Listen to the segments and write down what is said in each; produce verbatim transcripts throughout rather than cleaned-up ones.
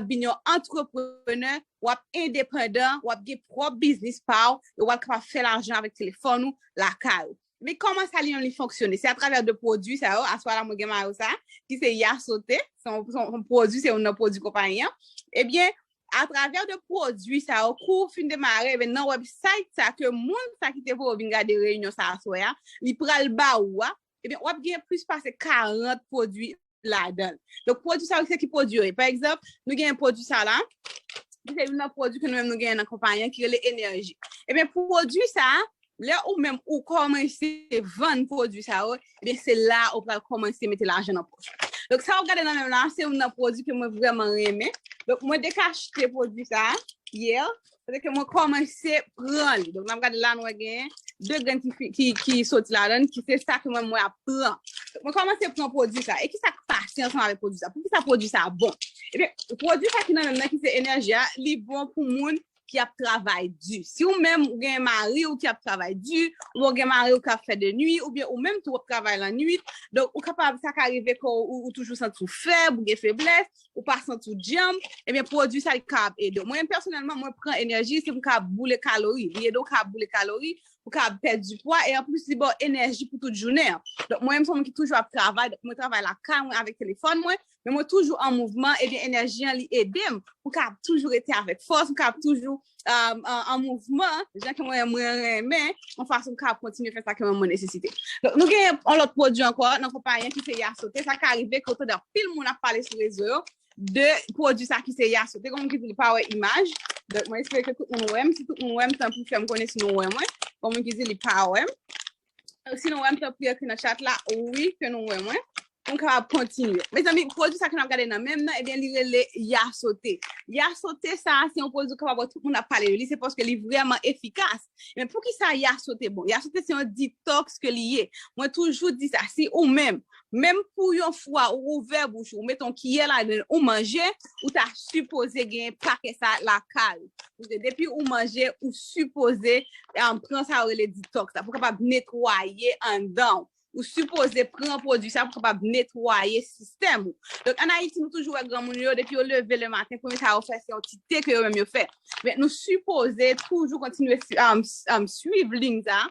vin yon antreprenè, w ap endepandan, w ap gen pwòp biznis pa w, e w ap kapab fè lajan avèk telefòn ou lakay ou. Men kòman sa li menm li fonksyone? Se atravè de pwodui sa yo, aswè la mwen gen mayo sa, ki se Yasote, se yon, se yon pwodui, se youn nan pwodui konpayi an. Ebyen, atravè de pwodui sa yo, kou w fin demare, ebyen, nan website sa ke moun sa ki te voye w vin gade reyinyon sa aswè a, li pral ba ou a, ebyen, w ap gen plis pase karant pwodui ladan l. Donk, pwodui sa yo, se ki pwodui yo ye? Pa egzanp, nou gen pwodui sa la, ki se youn nan pwodui ke nou menm nou genyen nan konpayi an, ki rele Enèji. Ebyen, pwodui sa a, lè ou menm ou kòmanse vann pwodui sa yo, ebyen, se la ou pral kòmanse mete lajan nan pòch. Donk, sa w gade nan men m la, se youn nan pwodui ke mwen vrèman renmen. Donk, mwen dekachte pwodui sa a yè, kote ke mwen kòmanse pran li. Donk, n ap gade la, nou wè genyen de grenn ki, fi- ki, ki soti ladan, ki se sa ke mwen, mwen ap pran. Donk, mwen kòmanse pran pwodui sa. E ki sa k pase ansanm avèk pwodui sa? Poukisa pwodui sa bon? Ebyen, pwodui sa ki nan men m nan, ki se Enèji a, li bon pou moun ki ap travay di. Si ou menm ou gen mari ou ki ap travay di, ou gen mari ou k ap fè de nwi, oubyen ou menm tou w ap travay lannwit, donk ou kapab, sa ka rive ke ou, ou toujou santi w fèb, ou gen feblès, ou pa santi w djanm, ebyen, pwodui sa li kapab ede w. Mwen menm pèsonèlman, mwen pran Enèji, se pou m kapab boule kalori. Li ede w kapab boule kalori, ou kapab pèdi pwa, e anplis, li ba w enèji pou tout jounen an. Donk, mwen menm, se yon moun ki toujou ap travay, donk mwen travay lakay mwen avèk telefòn mwen, men mwen toujou an mouvman, ebyen, enèji an, li ede m pou m kapab toujou rete avèk fòs, pou m kapab toujou um, an, an mouvman, jan ke mwen, mwen renmen, yon fason m kapab kontinye fè sa ke mwen, mwen nesesite. Donk, nou gen yon lòt pwodui ankò nan konpayi an ki se Yasote. Sa ka rive ke w tande anpil moun ap pale sou rezo yo de pwodui sa ki se Yasote. Gen moun ki di li pa wè imaj. Donk, mwen espere ke tout moun wè m. Si tout moun wè m, tanpri fè m konnen si nou wè mwen. Gen moun ki di li pa wè m. Si nou wè m, tanpri ekri nan chat la, wi, ke nou wè mwen. Pou m kapab kontinye. Mezanmi, pwodui sa ke n ap gade nan men m nan, ebyen, li rele Yasote. Yasote sa a, se yon pwodui ou kapab wè tout moun ap pale de li, se paske li vrèman efikas. Men poukisa Yasote bon? Yasote se yon detox ke li ye. Mwen toujou di sa, si ou menm, menm pou yon fwa ou ouvè bouch ou, ou mete yon kiyè ladan l, ou manje, ou ta sipoze gen pakèt sa lakay ou. Paske depi ou manje, ou sipoze, um, pran sa yo rele detox la, pou kapab netwaye anndan w. Ou sipoze pran pwodui sa pou kapab netwaye sistèm ou. Donk, ann Ayiti, nou toujou wè granmoun yo, depi yo leve lematen, premye sa yo fè, se yon ti te ke yo menm yo fè. Men nou sipoze toujou kontinye si- um, um, swiv liy sa,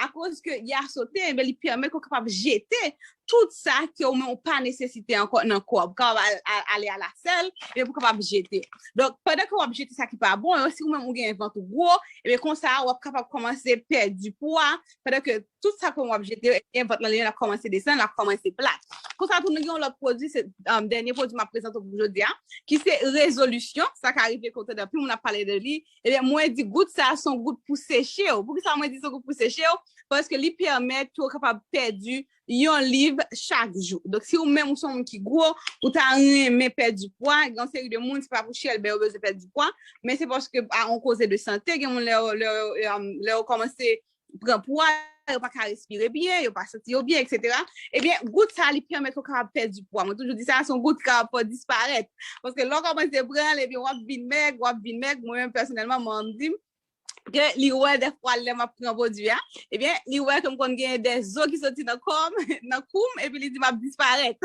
akoz ke Yasote, enben, li pèmèt ke w kapab jete tout sa ke ou menm ou pa nesesite ankò nan kò w. Pou kapab al- al- ale alasèl, e pou kapab jete. Donk, pandan ke w ap jete sa ki pa bon yo, si ou menm ou gen vant ou gwo, ebyen, konsa, w ap kapab kòmanse pèdi pwa, pandan ke tout sa ke w ap jete yo, ebyen, vant lan li menm l ap kòmanse desann, l ap kòmanse plat. Konsa tou, nou gen yon lòt pwodui, se, um, dènye pwodui m ap prezante w pou jodi a, ki se rezolisyon. Sa ka rive ke w tande anpil moun ap pale de li. Ebyen, mwen di gout sa, se yon gout pou seche w. Poukisa mwen di se yon gout pou seche w? Paske li pèmèt ke w kapab pèdi yon liv chak jou. Donk, si ou menm ou se yon moun ki gwo, ou ta renmen pèdi pwa, gen yon seri de moun, se pa pou chèlbè yo bezwen pèdi pwa, men se paske a yon koze de sante, gen moun lè yo, lè yo, um, lè yo kòmanse pran pwa, yo pa ka respire byen, yo pa santi yo byen, etsetera. Ebyen, gout sa, li pèmèt yo kapab pèdi pwa. Mwen toujou di sa, se yon gout ki kapab fè w disparèt. Paske lè w kòmanse pran l, ebyen, w ap vin mèg, w ap vin mèg. Mwen menm, pèsonèlman, manman m di m ke li wè dèfwa lè m ap pran pwodui a, ebyen, li wè ke m konn gen de zo ki soti nan kò m, nan kou m, epi li di m ap disparèt.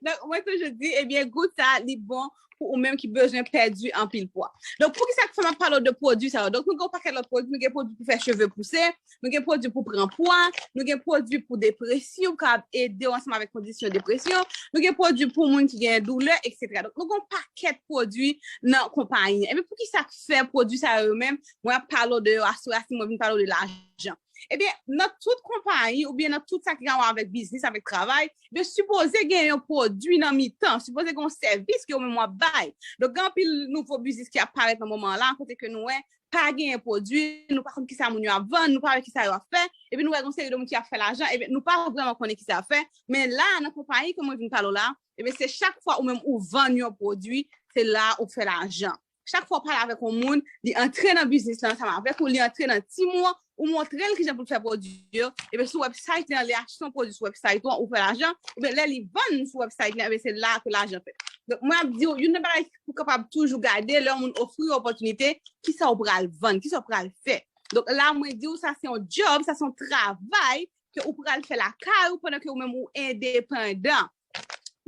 Donk, mwen toujou di, ebyen, gout sa, li bon pou ou menm ki bezwen pèdi anpil pwa. Donk, poukisa k fè m ap pale w de pwodui sa yo? Donk, nou gen yon pakèt lòt pwodui, nou gen pwodui pou fè cheve pouse, nou gen pwodui pou pran pwa, nou gen pwodui pou depresyon, ki kapab ede w ansanm avèk kondisyon depresyon, nou gen pwodui pou moun ki gen doulè, etsetera. Donk, nou gen yon pakèt pwodui nan konpayi an. Ebyen, poukisa k fè pwodui sa yo menm, mwen ap pale w de yo aswè a, si mwen vin pale w de lajan? Ebyen, nan tout konpayi oubyen nan tout sa ki gen wè avèk biznis, avèk travay, ebyen, sipoze gen yon pwodui nan mitan, sipoze gen yon sèvis ke ou menm w ap bay. Donk, gen anpil nouvo biznis ki ap parèt nan moman an la, kote ke nou wè, pa genyen pwodui, nou pa konn kisa moun yo ap vann, nou pa wè kisa yo ap fè, epi nou wè gen yon seri de moun ki ap fè lajan, ebyen, nou pa vrèman konnen kisa y ap fè, men la, nan konpayi ke mwen vin pale w la, ebyen, se chak fwa ou menm ou vann yon pwodui, se la ou fè lajan. Chak fwa w pale avèk yon moun, li antre nan biznis lan ansanm avèk ou, li antre nan team ou an, ou montre l kijan pou l fè pwodui yo, ebyen, sou website li an, li achte yon pwodui sou website ou an, ou fè lajan, oubyen lè li vann sou website li an, ebyen, se la ke lajan fèt. Donk, mwen ap di w, youn nan bagay pou w kapab toujou gade, lè yon moun ofri w opòtinite, kisa w pral vann, kisa w pral fè. Donk, la, mwen di w, sa se yon job, sa se yon travay ke ou pral fè lakay ou pandan ke ou menm ou endepandan.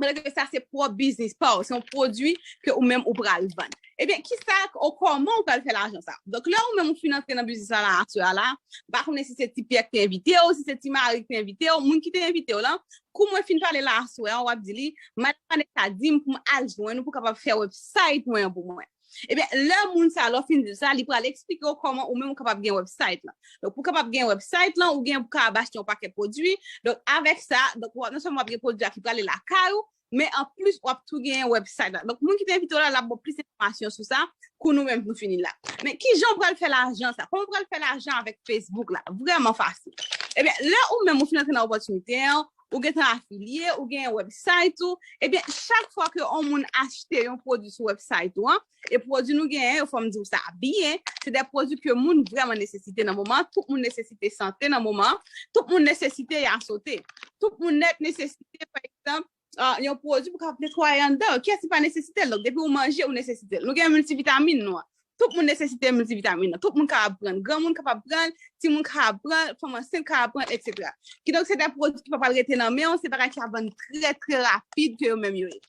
Pandan ke sa se pwòp biznis pa w, se yon pwodui ke ou menm ou pral vann. Ebyen, kisa ou, kòman ou pral fè lajan sa? Donk, lè ou menm ou fin antre nan biznis la, la, aswè a la, m pa konnen si se Ti Pyè ki te envite w, si se Ti Mari ki te envite w, moun ki te envite w lan, kou mwen fin pale la aswè a, w ap di li, madanm Vanessa di m pou m al jwenn ou pou w kapab fè website mwen an pou mwen. Ebyen, lè moun sa, lè w fin di l sa, li pral eksplike w kòman ou menm ou kapab gen website lan. Donk, pou w kapab gen website lan, ou gen pou kapab achte yon pakèt pwodui. Donk, avèk sa, donk, w ap, non sèlman w ap gen pwodui a ki prale lakay ou, men anplis, w ap tou gen website la. Donk, moun ki te envite w la, l ap ba w plis enfòmasyon sou sa, kou nou menm nou fini la. Men, kijan w pral fè lajan sa? Kòman w pral fè lajan avèk Facebook la? Vrèman fasil. Ebyen, lè ou menm ou fin antre nan opòtinite an, ou gentan afilye, ou gen website ou, ebyen, chak fwa ke yon moun achte yon pwodui sou website ou an, e pwodui nou genyen yo, fò m di w sa byen, se de pwodui ke moun vrèman nesesite nan moman, tout moun nesesite sante nan moman, tout moun nesesite yasote, tout moun nèt nesesite, pa egzanp, ah, yon pwodui pou kapab netwaye anndan yo. Kiyès ki pa nesesite l? Donk, depi ou manje, ou nesesite l. Nou gen miltivitamin nou an. Tout moun nesesite miltivitamin nan. Tout moun kapab pran l. Granmoun kapab pran l, timoun kapab pran l, fanm ansent kapab pran l, etsetera. Kidonk, se de pwodui ki pa pral rete nan men w, se bagay ki ap vann trè, trè rapid ke yo menm yo ye.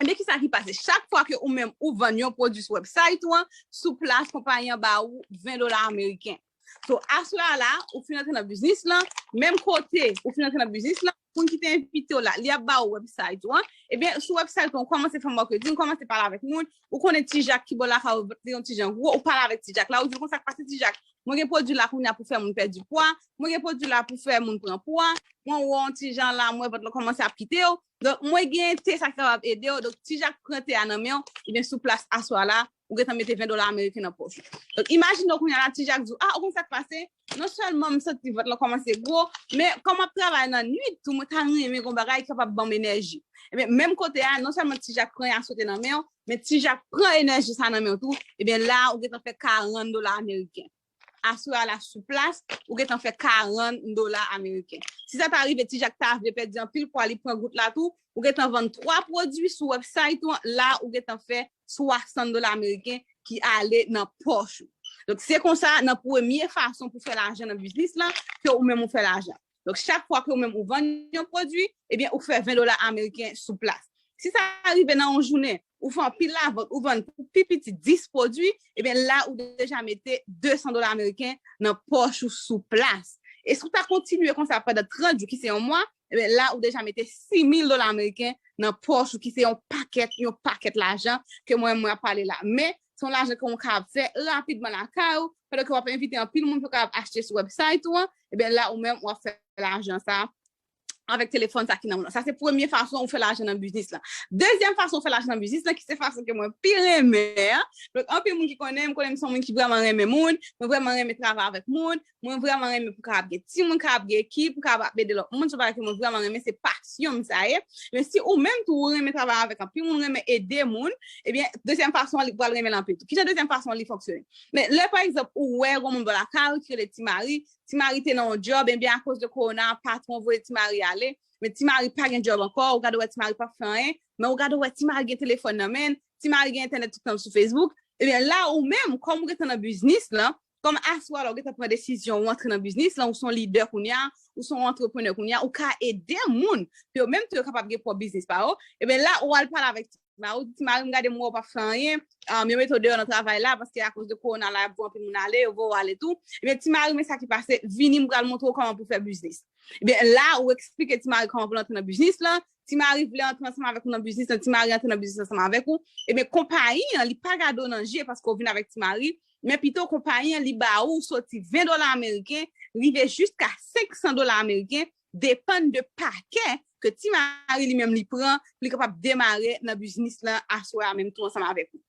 Ebyen, kisa ki pase? Chak fwa ke ou menm ou vann yon pwodui sou website ou an, sou plas, konpayi an ba ou ven dola ameriken. So, aswè a la, ou fin antre nan biznis lan, menm kote ou fin antre nan biznis lan, moun ki te envite w la, li ap ba ou website ou an. Ebyen, sou website ou an, ou kòmanse fè marketing, ou kòmanse pale avèk moun, ou konnen Ti Jak ki bò lakay ou, li yon ti jan gwo, ou pale avèk Ti Jak la, ou di l konsa k pase Ti Jak. Mwen gen pwodui la kounye a pou fè moun pèdi pwa, mwen gen pwodui la pou fè moun pran pwa, mwen wè w yon ti jan la, mwen vant lan kòmanse ap kite w. Donk, mwen gen te sa ki kapab ede w. Donk, Ti Jak pran te a nan men w, ebyen, sou plas aswè a la, ou gentan mete ven dola ameriken nan pòch ou. Donk, imajine w kounye a la, Ti Jak di w, ah, ou konn sa k pase? Non sèlman m santi vant lan kòmanse gwo, men kòm m ap travay nan nwit tou, mwen ta renmen gon bagay ki kapab ban m enèji. Ebyen, menm kote a, non sèlman Ti Jak pran yasote nan men w, men Ti Jak pran enèji sa nan men w tou, ebyen, la, ou gentan fè karant dola ameriken. Aswè a la sou plas, ou gentan fè karant dola ameriken. Si sa ta rive, Ti Jak ta vle pèdi anpil pwa, li pran gout la tou, ou gentan vann twa pwodui sou website ou an, la, ou gentan fè swasant dola ameriken ki ale nan pòch ou. Donk, se konsa, nan premye fason pou fè lajan nan biznis lan, ke ou menm ou fè lajan. Donk, chak fwa ke ou menm ou vann yon pwodui, ebyen, ou fè ven dola ameriken sou plas. Si sa rive nan yon jounen, ou fè anpil lavant, ou vann pou pi piti dis pwodui, ebyen, la, ou deja mete de san dola ameriken nan pòch ou sou plas. E si w ta kontinye konsa pandan trant jou, ki se yon mwa, ebyen, la, ou deja mete sis mil dola ameriken nan pòch ou, ki se yon pakèt, yon pakèt lajan ke mwen, mwen ap pale la. Men, se yon lajan ke w kapab fè rapidman lakay ou, pandan ke w ap envite anpil moun pou kapab achte sou website ou an, ebyen, la, ou menm, w ap fè lajan sa avèk telefòn sa ki nan men w. Sa se premye fason ou fè lajan nan biznis lan. Dezyèm fason ou fè lajan nan biznis lan, ki se fason ke mwen pi renmen an. Donk, anpil moun ki konnen m, konnen m se yon moun ki vrèman renmen moun, mwen vrèman renmen travay avèk moun, mwen vrèman renmen pou kapab gen timoun, kapab gen ekip, pou kapab ede lòt moun. Se yon bagay ke mwen vrèman renmen, se pasyon m sa ye. Men si ou menm tou ou renmen travay avèk anpil moun, ou renmen ede moun, ebyen, dezyèm fason an, li pral renmen l anpil tou. Kijan dezyèm fason an li fonksyone? Men lè, pa egzanp, ou wè gon moun bò lakay ou ki rele Ti Mari, Ti Mari te nan yon djòb, ebyen, akoz de kowona, patwon voye Ti Mari ale. Men Ti Mari pa gen djòb ankò, ou gade wè Ti Mari p ap fè anyen, men ou gade wè Ti Mari gen telefòn nan men l, Ti Mari gen entènèt tout tan sou Facebook. Ebyen, la ou menm, kòm ou gentan nan biznis lan, kòm aswè a la ou gentan pran desizyon ou antre nan biznis lan, ou se yon lidè kounye a, ou se yon antreprenè kounye a, ou ka ede moun pou yo menm tou yo kapab gen pwòp biznis pa yo. Ebyen, la ou al pale avèk Ti Mari, ou di, Ti Mari, m gade m wè w p ap fè anyen, um, yo mete w deyò nan travay la, paske akoz de kowona la, y ap voye anpil moun ale, yo voye w ale tou. Ebyen, Ti Mari, men sa ki pase, vini, m pral montre w kòman pou fè biznis. Ebyen, la, ou eksplike Ti Mari kòman pou l antre nan biznis lan. Ti Mari vle antre ansanm avèk ou nan biznis lan, Ti Mari antre nan biznis ansanm avèk ou. Ebyen, konpayi an, li pa gade w nan je paske w vin avèk Ti Mari, men pito konpayi an, li ba ou soti ven dola ameriken, rive jiska senk san dola ameriken, depann de pakè ke Ti Mari li menm li pran pou li kapab demare nan biznis lan aswè a menm tou ansanm avèk ou.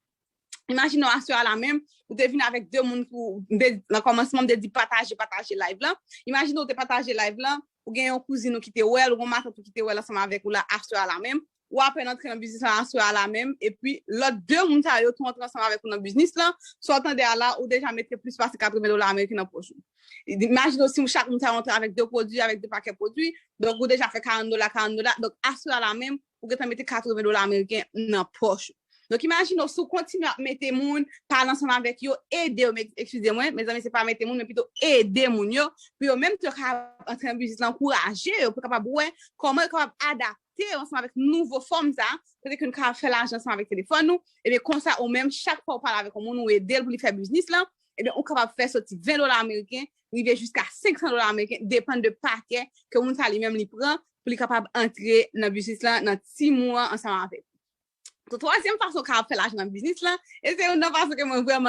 Imajine w aswè a la menm, ou te vin avèk de moun pou, m te, nan kòmansman, m te di pataje, pataje live lan. Imajine w te pataje live lan, ou gen yon kouzin ou ki te wè l, ou gen yon matant ou ki te wè l ansanm avèk ou la aswè a la menm. Ou apèn antre nan biznis lan aswè a la menm, epi lòt de moun sa yo tou antre ansanm avèk ou nan biznis lan, sa w tande a la, ou deja mete plis pase katreven dola ameriken nan pòch ou. Imajine w si chak moun sa yo antre avèk de pwodui, avèk de pakèt pwodui, donk ou deja fè karant dola, karant dola, donk aswè a la menm, ou gentan mete katreven dola ameriken nan pòch ou. Donk, imajine w, si w kontinye ap mete moun, pale ansanm avèk yo, ede yo, men, eskize mwen, mezanmi, se pa mete moun, men pito ede moun yo, pou yo menm tou yo kapab antre nan biznis lan, ankouraje yo, pou yo kapab wè kòman yo kapab adapte adapte ansanm avèk nouvo fòm sa, kote ke nou kapab fè lajan ansanm avèk telefòn nou, ebyen konsa ou menm, chak fwa ou pale avèk yon moun, ou ede l pou li fè biznis lan, ebyen ou kapab fè soti ven dola ameriken, rive jiska senk san dola ameriken, depann de pakè ke moun sa li menm li pran pou li kapab antre nan biznis lan nan ti mwa ansanm avèk ou. Twazyenm fason ou kapab fè lajan nan biznis lan, e se youn nan fason ke mwen vrèman